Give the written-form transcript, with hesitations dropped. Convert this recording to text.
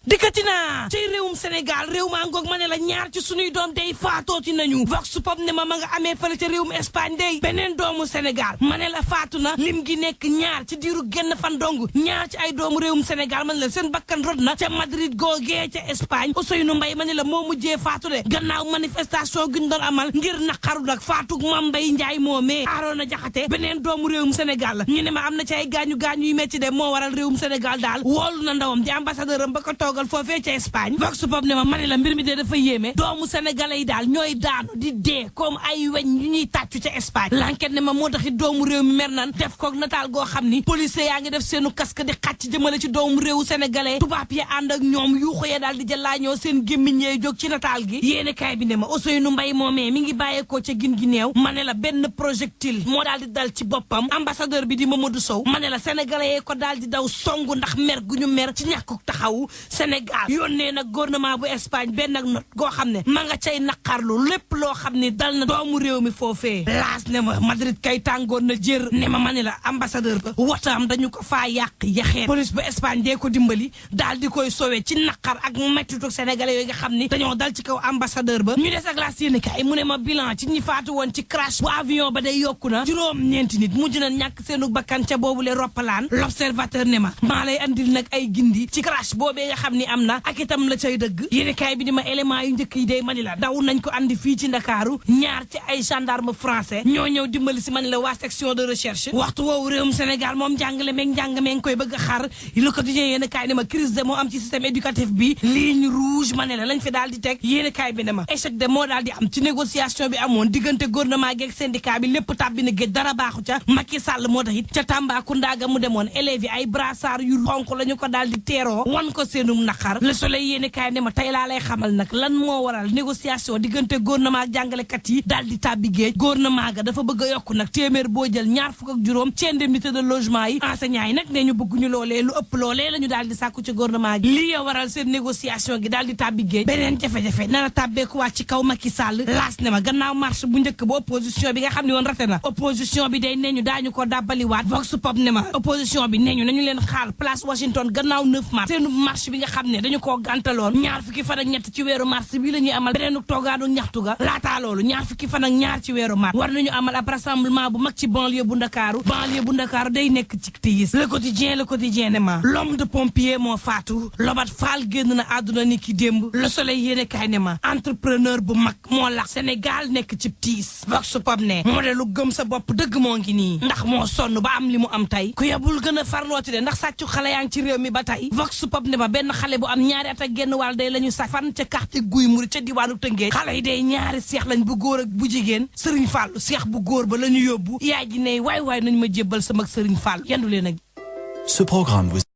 dikkati naa ci réewum Sénégal réew maa ngoog ma ne la ñaar ci sunuy doom day faatooti nañu vox pop ne ma nga amee fële ca réewum Espagne day beneen doomu Sénégal ma ne la faatu na lim gi nekk ñaar ci diiru genn fan dong ñaar ci ay doomu réewum Sénégal ma ne la seen bakkan rot na ca Madrid googee ca Espagne Ousseynou Mbaye ma ne la moo mujjee faatu de gannaaw manifestation gi ñu doon amal ngir naqaru nag faatug Mame Mbaye Ndiaye moomee Arona Diakhaté beneen doomu réewum Sénégal la ñu ne ma am na ci ay gaañu yu metti de moo waral réewum Sénégal daal woolu na ndawam di ambassadeur am ba ko toogal foofee ca Espagne vox pop ne ma ne la mbir mi de dafa yéeme doomu sénégalais yi daal ñooy daanu di dee comme ay weñ yu ñuy tàccu ca Espagne l'enquête ne ma moo taxit doomu réew mi mer nan def koog nataal goo xam ni policier yaa ngi def seenu casque di xàcc jëmale ci doomu réewu sénégalais tubaab yi ànd ak ñoom yuuxu ya daal di jëlaañoo seen gémmiñ yee jóg ci nataal gi yéene kaay bi ne ma Ousseynou Mbaye moomee mi ngi bàyyeekoo ca gin gi neew ma ne la benn projectile moo daal di dal ci boppam ambassadeur bi di Mamadou Sow ma ne la sénégalais yee ko daal di daw songu ndax mer gu ñu mer ci ñàkkuk taxawu Sénégal yónnee nag gouvernement bu Espagne benn ak not goo xam ne ma nga cay naqarlu lépp loo xam ne dal na doomu réew mi foofee laas ne ma Madrid kay tàngoon na jër ne ma ne la ambassadeur ba wotaam dañu ko faa yàq yaxeet police bu Espagne dee ko dimbali daal di koy sowe ci naqar ak mettitu sénégalais yooyu nga xam ni dañoo dal ci kaw ambassadeur ba ñu des ak laas yéen kay mu ne ma bilan ci ñi faatu woon ci crash bu avion ba day yokku na juróom-ñeenti nit mujj na ñàkk seenu bakkan ca boobu le roppalaan l'observateur ne ma maa lay andil nag ay gindi ci crash boobee nga xam ni am na ak itam la cay dëgg yéen kay bi di ma élément yu njëkk yi day mani la daw nañ ko andi fii ci Ndakaaru ñaar ci ay gendarme français ñoo ñëw dimbali si mani la waa section de recherche waxtu woowu réewum Sénégal moom njàngale meeg njàng meeg koy bëgg a xar Le Quotidien yéen kaay ne ma crise de moo am ci système éducatif bi ligne rouge ma ne la lañ fi daal di teg yéen kaay bi ne ma échec de moo daal di am ci négociation bi amoon diggante gouvernement gi ak syndicat bi lépp tàbbi na géej dara baaxu ca Macky Sall moo tax it ca Tambacounda ga mu demoon élèves yi ay brassard yu xonk la ñu ko daal di teeroo wan ko seenum naqar Le Soleil yéen kaay ne ma tey laa lay xamal nag lan moo waral négociation diggante gouvernement ak jàngalekat yi daal di tàbbi géej gouvernement ga dafa bëgg a yokku nag téeméer boo jël ñaar fukk ak juróom ci indemnité de logement yi enseignants yi nag ne ñu bëgguñu loolee lu ëpp loolee la ñu daal di sàkku ci gouvernement gi lii waral seen négociation gi daal di tàbbi géej beneen jafe-jafe nara tàbbeekuwaat ci kaw Macky Sall laas ne ma gannaaw marche bu njëkk ba opposition bi nga xam ne woon rate na opposition bi day ne ñu daañu ko dàbbaliwaat vox pop ne ma opposition bi ne ñu nañu leen xaar place Washington gannaaw 9 mars seenu marche bi nga xam ne dañu koo gàntaloon ñaar fukki fan ak ñett ci weeru mars bi la ñuy amal beneenu toogaanu ñaxtu ga laataa loolu ñaar fukki fan ak ñaar ci weeru mars war nañu amal ab rassemblement bu mag ci banlieue bu Ndakaaru day nekk ci tiis le quotidien ne ma l'homme de pompier moo faatu Lobat Fall génn na àdduna ni ki démb le soleil yéene kaay ne ma entrepreneur bu mag moo lax Sénégal nekk ci tiis vox pop ne moo de lu gëm sa bopp dëgg moo ngi nii ndax moo sonn ba am li mu am tey ku yebul gën a farlooti de ndax sàccu xale yaa ngi ci réew mi ba tey vox pop ne ma benn xale bu am ñaari at ak genn wàll day la ñu sax fan ca quartier Guy Murid ca diwaanu Tëngéej xale yi day ñaari seex lañ bu góor ak bu jigéen Sëriñ Fallu seex bu góor ba la ñu yóbbu yaay ji ne waay nañu ma jébbal sama Sëriñ Fallu yendu leen ak Ce programme vous